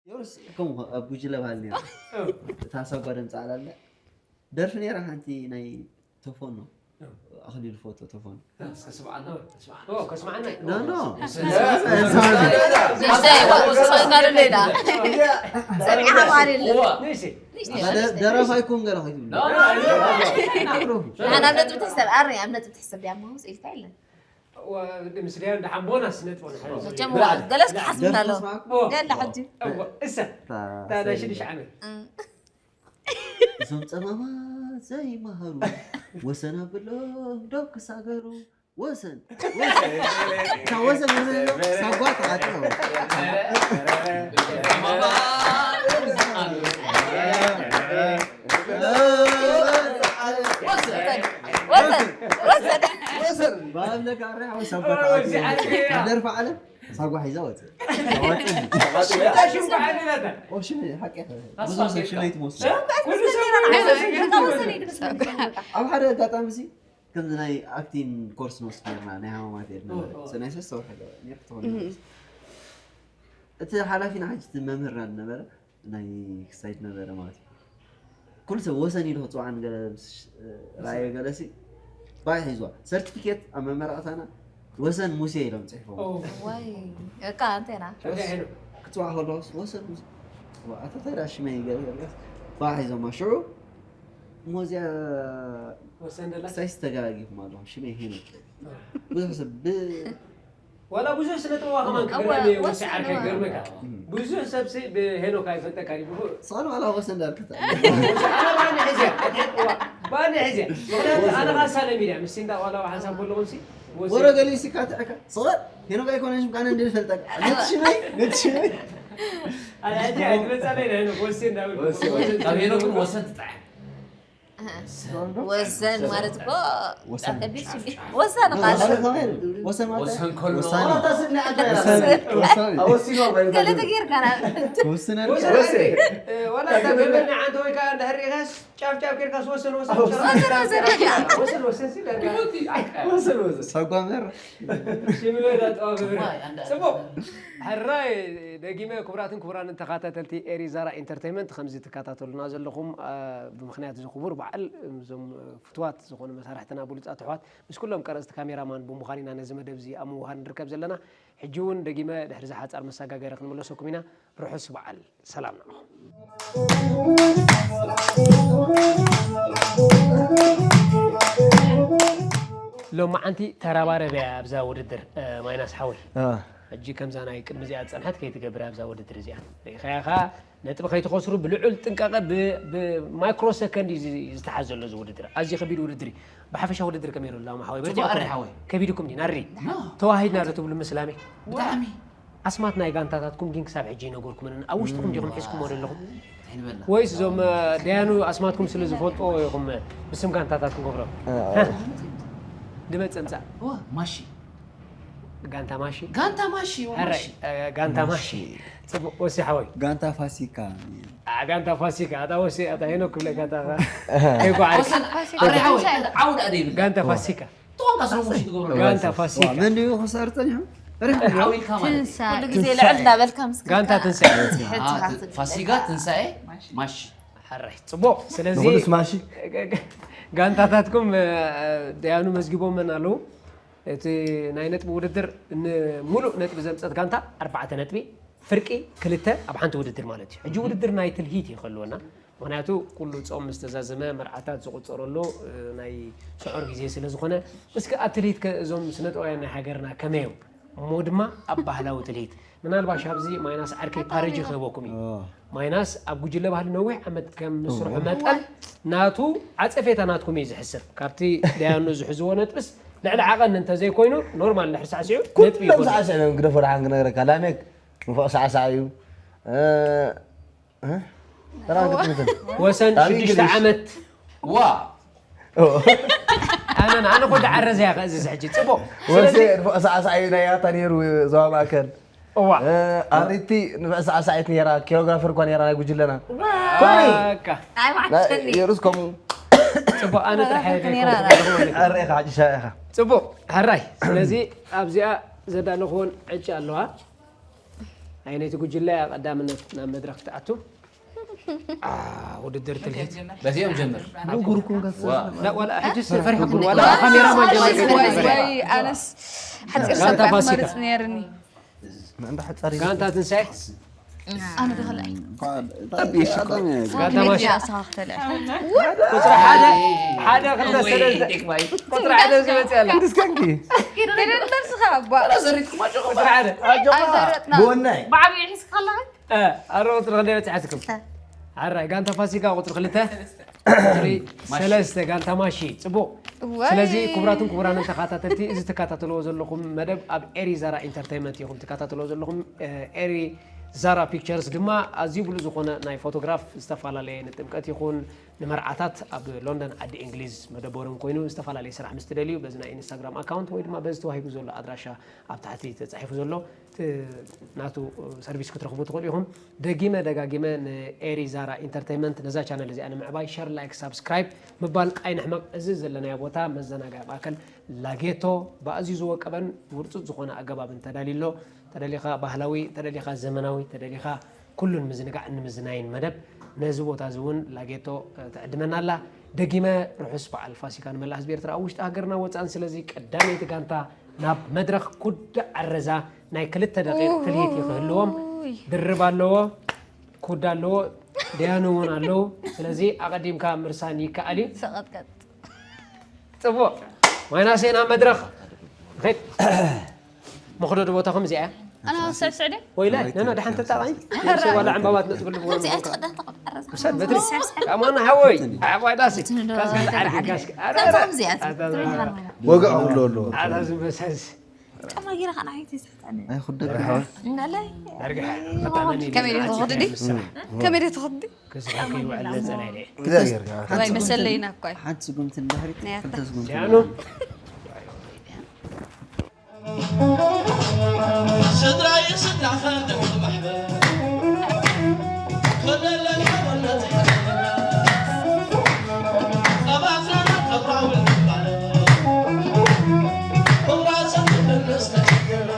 የውርስ ከምኡ ኣብ ጉጅለ ባህል ነይሩ። እታ ሳጓ ደምፃ ኣላለ ደርፊ ነይራ ሓንቲ ናይ ተፎኖ ኣኽሊሉ ፎቶ ተፎኖ ከስምዓና ከስምዓና ከስምዓና ኖ ኖ ንእሽተይ ሳጓ ደምፃ ሰሚዓ ማለት ንእሽተይ ደረፋ ይኮን ገለ ከይትብሉ ንዓና ኣብ ነጥቢ ትሕሰብ ኣረ ኣብ ነጥቢ ትሕሰብ ድያ ማውስ ኢልካ የለን ምስ ዳያን ደሓን ቦናስ ነጥቦ ንሓዝ መቸም ገለስ ክሓስብና ኣሎ ገለ ሕጂ እወ እሰ እታ ናይ ሽዱሽ ዓመት እዞም ጸማማት ዘይመሃሩ ወሰን ኣብሎም ዶብ ክሳገሩ ወሰን ወሰን እታ ወሰን ወሰን ሳጓ ተዓጥኖ ወሰን ወሰን ወሰን ባለካ ሪሕ ወሰን ሳጓ ዓለም ሳጓ ሒዛ ወፅእ ሽንኳ ዓድናታ ሽመይ ሓቂ ብዙ ሰብ ሽመይ ትመስሉ ወሰን ኣብ ሓደ ኣጋጣሚ ሲ ከምዚ ናይ ኣክቲን ኮርስ ንወስድ ነርና ናይ ሃማማት እየ ነበረ ናይ ሰለስተ ወርሒ ነር ክትኾን እቲ ሓላፊና ሓጅቲ መምህርና ዝነበረ ናይ ክሳይድ ነበረ ማለት እዩ ኩሉ ሰብ ወሰን ኢሉ ክፅዋዕን ገለ ምስ ረኣየ ገለሲ ባይ ሒዝዋ ሰርቲፊኬት ኣብ መመረቕታና ወሰን ሙሴ ኢሎም ፅሒፎም ወይ እቃ እንተና ክትፅዋዕ ከለስ ወሰን ሙሴ ኣተተዳ ሽመይ ገለ ባይ ሒዞማ ሽዑ እሞ እዚኣ ወሰን ደላ ሳይስ ተጋጊኹም ኣለኹም ሽመይ ሄኖክ ብዙሕ ሰብ ብ- ዋላ ብዙሕ ስነ ጥበባ ከማን ክገርም ወሲ ዓርከ ገርመካ ብዙሕ ሰብሲ ብሄኖክ ኣይፈልጠካ ዲቡ ስቓል ዋላ ወሰን ዳልከታ ኣነ ባኒ ሕዝያ ባኒ ሕዝያ ምክንያቱ ኣነ ካ ሳለም ኢልያ ምስ እንዳ ዋላ ሓንሳብ ከለኹም ሲ ወረ ገሊኡ ሲካ ትዕካ ስቐል ሄኖክ ኣይኮነሽም ካነ እንድል ፈልጠካ ነቲ ሽመይ ነቲ ሽመይ ኣነ ሕጂ ኣይትመጻለይ ሄኖክ ወሲ እንዳብል ካብ ሄኖክ ግን ወሰን ትጥዓም ወሰን ማለት እኮ ወሰን። ከቢድ ሽግር ወሰን ቃል ወሰን ማለት ወሰን ከሎ ወሳኒ ኣወሲኑ ገለ ተጌርካ ናብ ወስነ ወሰን ዋላ እንዳ ገበና ዓንተ ወይ ከዓ እንዳ ህሪኻስ ጫፍ ጫፍ ጌርካ ዝወሰን ወሰን ወሰን ወሰን ወሰን ወሰን ሲ ዳርጋ ወሰን ወሰን ሳጓመር ሽምበዳ ጠዋፍ ጽቡቅ ሕራይ ደጊመ ክቡራትን ክቡራንን ተኸታተልቲ ኤሪ ዛራ ኢንተርቴይንመንት ከምዚ ትከታተሉና ዘለኹም ብምክንያት እዚ ክቡር በዓል እዞም ፍትዋት ዝኾኑ መሳርሕትና ብሉፃት ኣሕዋት ምስ ኩሎም ቀረፅቲ ካሜራማን ብምዃን ኢና ነዚ መደብ እዚ ኣብ ምውሃድ ንርከብ ዘለና ሕጂ እውን ደጊመ ድሕሪ ዝሓፃር መሰጋገሪ ክንምለሰኩም ኢና ርሑስ በዓል ሰላም ንዓኹም ሎማዓንቲ ተረባረበያ ኣብዛ ውድድር ማይናስ ሓወይ ሕጂ ከምዛ ናይ ቅድሚ እዚኣ ዝፀንሐት ከይትገብር ኣብዛ ውድድር እዚኣ ርኢኻያ ከዓ ነጥቢ ከይትኸስሩ ብልዑል ጥንቃቐ ብማይክሮ ሰከንድ እዩ ዝተሓዝ ዘሎ እዚ ውድድር ኣዝዩ ከቢድ ውድድር እዩ ብሓፈሻ ውድድር ከመይ ይሩ ላማ ሓወይ በርቲዕኩም ከቢድኩም ድዩ ናሪ ተዋሂድና ዶ ትብሉ ምስላመይ ብጣዕሚ ኣስማት ናይ ጋንታታትኩም ግን ክሳብ ሕጂ ይነገርኩምን ኣብ ውሽጥኩም ዲኹም ሒዝኩሞ ዘለኹም ወይስ እዞም ደያኑ ኣስማትኩም ስለ ዝፈልጦ ኢኹም ብስም ጋንታታት ክንገብሮ ድመፅ ምፃእ ማሺ ጋንታ ማሺ ጋንታ ማሺ ሕራይ ጋንታ ማሺ ፅቡቅ ወሲ ሓወይ ጋንታ ፋሲካ ጋንታ ፋሲካ ኣታ ወሲ ኣታ ሄኖ ክብለካ ኣታ ዓውድ ኣደይብል ጋንታ ፋሲካ ተዋንካ ስለ ሙሽ ትገብሮ ጋንታ ፋሲካ መን ድዩ ክሳር ፀኒሑ ዓዊልካ ማለት ኩሉ ግዜ ልዕል እንዳበልካ ምስ ጋንታ ትንሳኤ ፋሲጋ ትንሳኤ ማሺ ሕራይ ፅቡቅ ስለዚ ንኹሉስ ማሺ ጋንታታትኩም ደያኑ መዝጊቦመን ኣለዉ እቲ ናይ ነጥቢ ውድድር ንሙሉእ ነጥቢ ዘምፀት ጋንታ ኣርባዕተ ነጥቢ ፍርቂ ክልተ ኣብ ሓንቲ ውድድር ማለት እዩ ሕጂ ውድድር ናይ ትልሂት እዩ ክህልወና ምክንያቱ ኩሉ ፆም ዝተዛዘመ መርዓታት ዝቁፀረሉ ናይ ስዑር ግዜ ስለ ዝኾነ እስኪ ኣብ ትልሂት እዞም ስነጠውያን ናይ ሃገርና ከመዮም እሞ ድማ ኣብ ባህላዊ ትልሂት ምናልባሽ ኣብዚ ማይናስ ዓርከይ ፓረጂ ክህበኩም እዩ። ማይናስ ኣብ ጉጅለ ባህሊ ነዊሕ ዓመት ከም ምስርሑ መጠን ናቱ ዓጸፌታ ናትኩም እዩ ዝሕስብ። ካብቲ ደያኑ ዝሕዝዎ ነጥብስ ልዕሊ ዓቐን እንተዘይኮይኑ ኖርማል እንድሕር ሳዕሲዑ ነጥቢ ኩሎም ይኾን። ሳዕስዕ እዮም። ግደፎ ደሓን ክነግረካ ላሜክ ንፉዕ ሳዕሳዕ እዩ። እ፣ እ? ተራ ግጥምትን። ወሰን ኣብ ሽዱሽተ እንግሊሽ። ዓመት ዋ ኣነ ኣነ ኮ ደዓረዘ እያ ከእዝዝ ሕጂ ጽቡቕ። ወሰን ስለዚ ንፉዕ ሳዕሳዕ እዩ ናይ ያታ ነይሩ ዞባ ማእከል። እዋ እ፣ ኣሪቲ ንፉዕ ሳዕሳዒት ነይራ፣ ኪሮግራፈር እኳ ነይራ ናይ ጉጅለና። በቃ። ኣይ ናይ ማዕሰኒ። የሩስ ከምኡ። ጽቡቕ ኣነ ጥራሕ እየ ከይኮንኩ ነይራ። ዘለኹ ማለት እዩ። ኣረ ኢኻ ሓጂ ሻ ኢኻ። ጽቡቕ ሕራይ። ስለዚ ኣብዚኣ ዘዳለኹዎን ዕጭ ኣለዋ። ኣይነይቲ ጉጅለ እያ ቀዳምነት ናብ መድረኽ ትኣቱ። አ፣ ውድድር ትልሂት። በዚኦም ጀምር። ዋ። ላ፣ ዋላ ሕጂ ፈሪሕኩም፣ ዋላ ካሜራ ማን ጀምር። ወይ፣ ኣነስ ሓጺር ጋንታ ሰብኣይ ፋሲካ። መርጽ ነይርኒ። እንዳ ሓጻሪ ጋንታ ትንሳኤ። ኣነ ደኸለ። ጠቢሽ እኮ። ጋንታ ማሽ። ኣስተኻኽተለ። ቁጽሪ ሓደ፣ ሓደ፣ ክልተ፣ ሰለስተ። ቁጽሪ ሓደ ዝመጽእ ኣላ። ክንድስከንኪ። ገለ ንመርስኻ፣ እባ። ቁጽሪ ሓደ። ኣጆኻ። ኣይዘረጥና። ብወናይ። ብዓብዩ ሒዝካ ከለኻ? እ፣ ኣረ ቁጽሪ ክንደይ በጺሓትኩም? ክልተ። ኣራይ፣ ጋንታ ፋሲካ ቁጽሪ ክልተ። ቁጽሪ ሰለስተ፣ ጋንታ ማሺ። ጽቡቕ። እዋይ። ስለዚ ክቡራትን ክቡራንን ተኸታተልቲ፣ እዚ ትከታተልዎ ዘለኹም መደብ ኣብ ኤሪ ዛራ ኢንተርቴይንመንት ኢኹም ትከታተልዎ ዘለኹም። እ፣ ኤሪ ዛራ ፒክቸርስ ድማ ኣዝዩ ብሉጽ ዝኾነ ናይ ፎቶግራፍ ዝተፈላለየ ንጥምቀት ይኹን ንመርዓታት ኣብ ሎንደን ዓዲ እንግሊዝ መደበሮም ኮይኑ ዝተፈላለየ ስራሕ ምስ ትደልዩ በዚ ናይ ኢንስታግራም ኣካውንት ወይ ድማ በዚ ተዋሂቡ ዘሎ ኣድራሻ ኣብ ታሕቲ ተጻሒፉ ዘሎ ት-፣ ናቱ ሰርቪስ ክትረኽቡ ትኽእሉ ኢኹም። ደጊመ ደጋጊመ ንኤሪ ዛራ ኢንተርቴይንመንት ነዛ ቻነል እዚኣ ንምዕባይ ሸር፣ ላይክ፣ ሳብስክራይብ ምባል ኣይንሕመቕ። እዚ ዘለናዮ ቦታ መዘናግዒ ማእከል ላጌቶ ብኣዝዩ ዝወቀበን ውርጹጽ ዝኾነ ኣገባብን ተዳልዩ ኣሎ። ተደሊኻ ባህላዊ፣ ተደሊኻ ዘመናዊ፣ ተደሊኻ ኩሉን ምዝንጋዕን ንምዝናይን መደብ ነዚ ቦታ እዚ እውን ላጌቶ፣ እ፣ ትዕድመና ኣላ። ደጊመ ርሑስ በዓል ፋሲካ ንመላእ ህዝቢ ኤርትራ ኣብ ውሽጢ ሃገርና ወጻእን። ስለዚ ቀዳመይቲ ጋንታ ናብ መድረኽ ኩዳ ዓረዛ ናይ ክልተ ደቂቕ ትልሂት እዩ ክህልዎም። ኡይ። ድርብ ኣለዎ፣ ኩዳ ኣለዎ፣ ደያኑ እውን ኣለዉ። ስለዚ ኣቐዲምካ ምርሳን ይከኣል እዩ። ሰቐጥቀጥ። ጽቡቕ። ማይናሴ ናብ መድረኽ። ንኸይድ። መኽደዲ ቦታኹም እዚኣ እያ። ኣነ ስዕስዕ ድየ? ወይለ፣ ነና ደሓን ተጣቓሚ። ዋላ ዕምባባ ትነጽግሉ ብወን እዚኣ ትኸዳ ተቐጣረዛ። ውሰድ በትሪ። ኣማና ሓወይ። ዓባይ ዳሲ። ትንዶ ካስካ ተዓርጊ፣ ተዓርጊ። ካስካ። ኣረ፣ ኣረ። ከምዚኣ ኣታ፣ ትንዶ። ወግዕ ክብሎ ኣለዎ። ኣታ ዝመሳዝ። ጫማ ጌራ ኸዓ ንዓይ ተስሕተኒ። ኣይኹደድ። እናለይ። ዳርጋ። ከመይ ድዩ ትኸዲ? ከመይ ድዩ ትኸዲ? ክስሓ ከይውዕል ነጸላ ኢለ። ክዛ ጌርካ። ዋይ መሰለይና እኮ እዩ። ሓንቲ ስጉምቲ ንድሕሪት፣ ናይ ኣታ። ክልተ ስጉምቲ ያኑ። ንድሕሪት። ስድራይ ስድራኸ ደው ማሕበር። ከለለና ወነት። ጸባትና ተብራውን ባለ። ክብራሰን ክንስተችግር።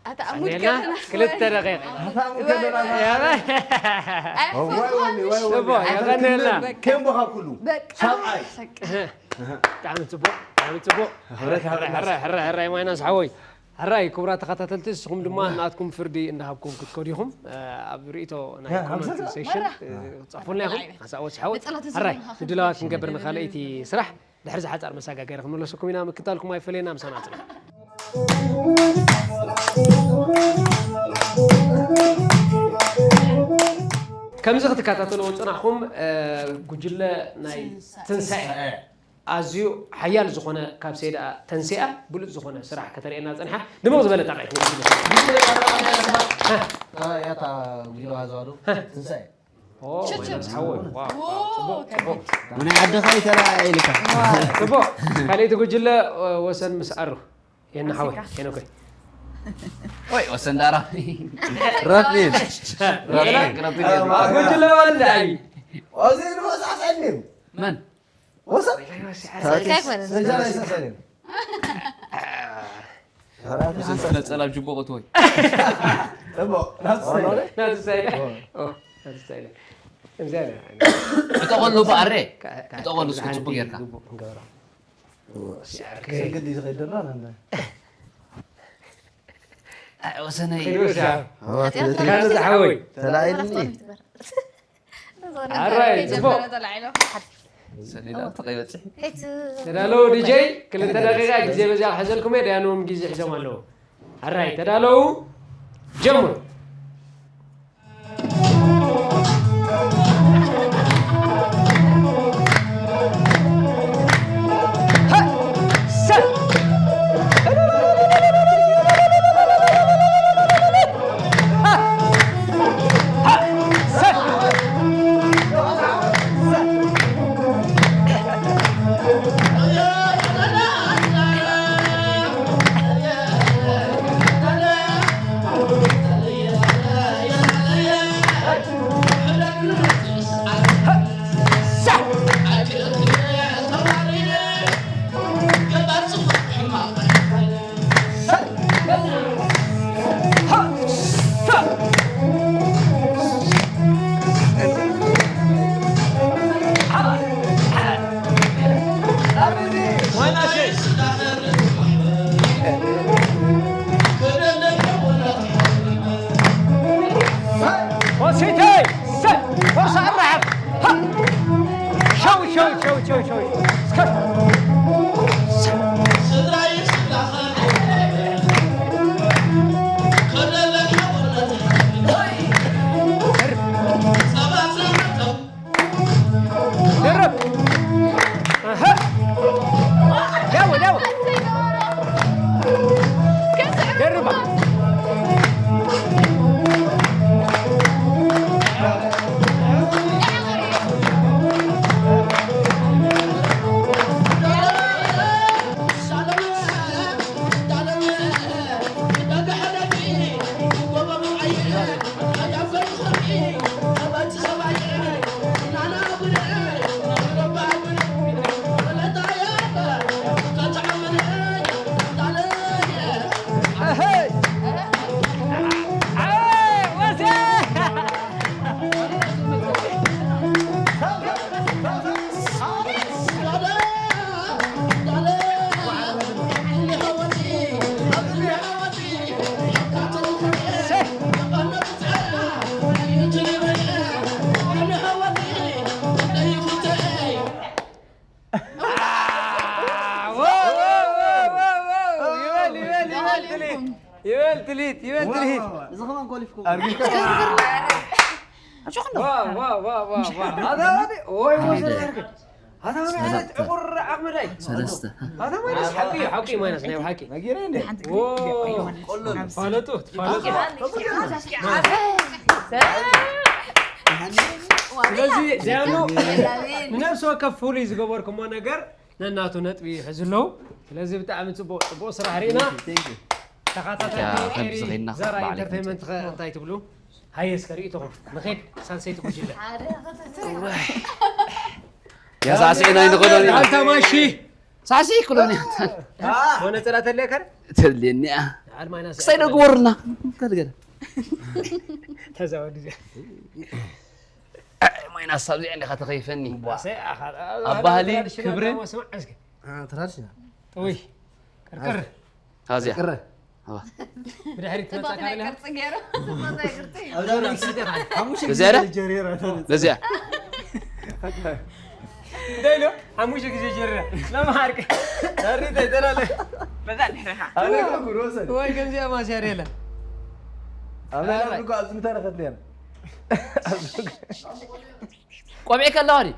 ኣታ ኣሙድካ ክልተ ደቂቕ። ሃብታም ከለና ያበ ኣይፈትዋን ወይ ወይ ወይ ጽቡቅ፣ የቐንየልና። ከምቦኻ ኩሉ በቃ ሰብኣይ በቃ። ብጣዕሚ ጽቡቅ ብጣዕሚ ጽቡቅ። ሕራይ ሕራይ ማይናስ ሓወይ። ሕራይ ክቡራት ተኸታተልቲ፣ ንስኹም ድማ ናትኩም ፍርዲ እንዳሃብኩም ክትከዱ ኢኹም። ኣብ ርእይቶ ናይ ኮመንት ሴክሽን ጸፉልና ኢኹም። ሓሳብ ወሲ ሓወይ። ሕራይ ምድላዋት ክንገብር ንኻልኣይቲ ስራሕ ድሕሪ ዝሓጻር መሳጋገሪ ክንመለሰኩም ኢና። ምክታልኩም ኣይፈለየና፣ ምሳና ጽንሑ። ከምዚ ክትከታተልዎ ዝጸናሕኩም ጉጅለ ናይ ትንሳኤ ኣዝዩ ሓያል ዝኾነ ካብ ሰይዳ ተንሲኣ ብሉጽ ዝኾነ ስራሕ ከተርእየና ጸኒሓ። ድምቕ ዝበለ ጣቕዒት ንጉጅለ። ያታ ጉጅለ ዋዛዋዶ ትንሳኤ ሓወይ ጽቡቅ ጽቡቅ። ናይ ዓድኻ ይተረኣየ ኢልካ ጽቡቅ። ካልኣይቲ ጉጅለ ወሰን ምስ ኣሩ የና ሓወይ የነኮይ ወይ ወሰን ዳራ ረፊድ ጉጅለ ወንዳይ እዚ ንወሳሰኒ መን ወሰን እንታይ ኮነ? ሰጃ ናይ ሰሰኒ ነጸላ ጅቦ ክትወይ እሞ ናስሰኒ ናትሳይለ ናትሳይለ እዚኣ እጠቐሉ በኣሬ እጠቐሉ እስኪ ጽቡቅ ጌርካ ሰግድ ይኸይደላ ወሰነይ ዝሓወይ ተላኢልኒ ኣራይ ጽቡቅ ሰሊዳ ተቀይበጽሕ ተዳለው ዲጀይ ክልተ ደቂቃ ግዜ በዚኣ ክሕዘልኩም እየ። ደያንዎም ግዜ ሒዞም ኣለዉ። ኣራይ ተዳለው ጀምሩ። ወሲተይ ሰብ ወርሳ ኣራሕብ ሸው ሸው ሸው ሸው ሸው እስከ ድርብ ደው ደው ደርባ ይበል ትሊት ይበል ትሊት እዚ ከማን ኮሊፍኩም ኣታ ወሰን ዕቁር ዓቕሚ ዳይ ሰለስተ ኣታ ማይነስ ሓቂ እዩ ሓቂ ማይነስ ናይ ሓቂ ነጊረ እንደ ትፋለጡ ትፋለጡ ስለዚ ዚያኑ ንነብሲ ወከፍ ፍሉይ ዝገበርኩሞ ነገር ነናቱ ነጥቢ ይሕዙ ኣለዉ ስለዚ ብጣዕሚ ፅቡቅ ፅቡቅ ስራሕ ርኢና ተኻታተልቲ ኤሪ ዛራ ኢንተርቴንመንት ከ እንታይ ትብሉ ሃየ እስከ ርእይቶኹም ንኸድ ሳልሰይቲ ጉጅለ ያሳስዕና ይንኸዶ ኣንታ ማሺ ሳሲ ክሎኒ መነፅር ኣተለካ ተልየኒያ ዓል ማይናስ ክሳይ ዶ ግበሩና ተልገለ ተዛወድ እዚኣ ማይናስ ሳብ ዚኣ እንዲኻ ተኸይፈኒ ኣሰይ ኣኻ ኣብ ባህሊ ክብርን ስማዕ እስኪ ትራዲሽናል ውይ ቅርቅር ታዚያ ቅረ ብድሕሪት ጽቡቅ ትመጻ ናይ ካለ ቅርጺ ገይሩ ኣብ ዳርጋ ክስደት ሓሙሽ በዚያ ዶ? ጀሪራ በዚያ እንታይ ኢሉ ሓሙሽተ ግዜ ጀሪራ ለማሃርክ ታሪክ ተይተላለ በዛ ድሕሪኻ ኣነ ከጉር ወሰን ወይ ከምዚኣ ማስያር የለን ኣብ ናይ ዳርጋ ኣብዚ ምተረፈት ነር ቆቢዕከ ኣለዋ ድዩ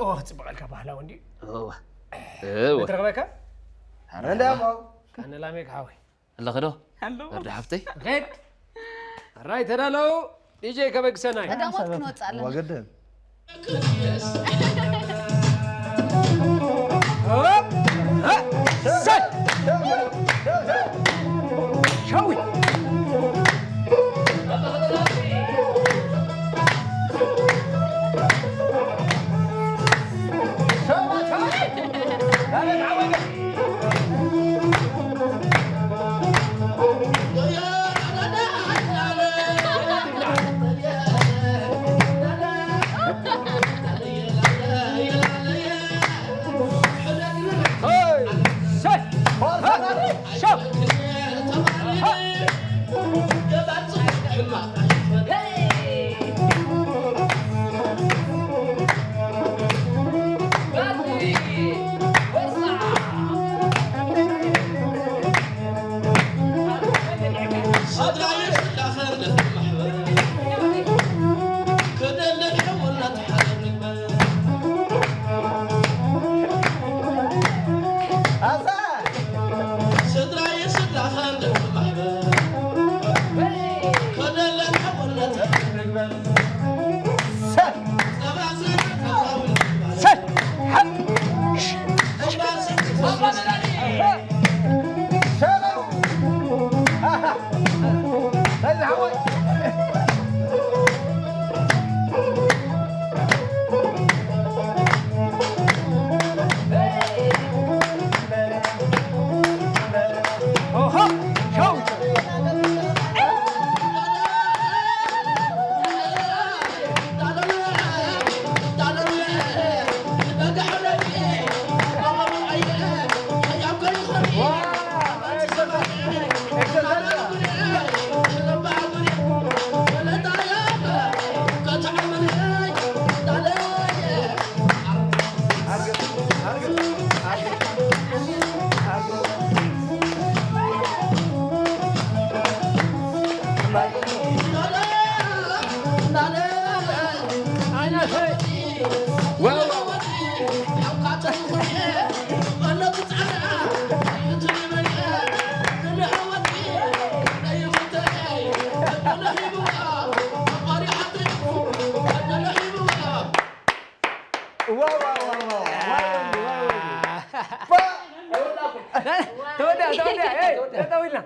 ኦ ጽቡቅ ኣልካ ባህላዊ እንዲ እወ እወ ትረኽበካ እንዳ ካነ ላሜክ ሓወይ ኣለኸ ዶ ኣለዎ ወዲ ሓፍተይ ኸድ ራይ ተዳለው ዲጄ ከበግሰናይ ቀዳሞት ክንወፅእ ኣለና ወገደን ሸዊ ተወዳ ተወዳ ተጠዊልና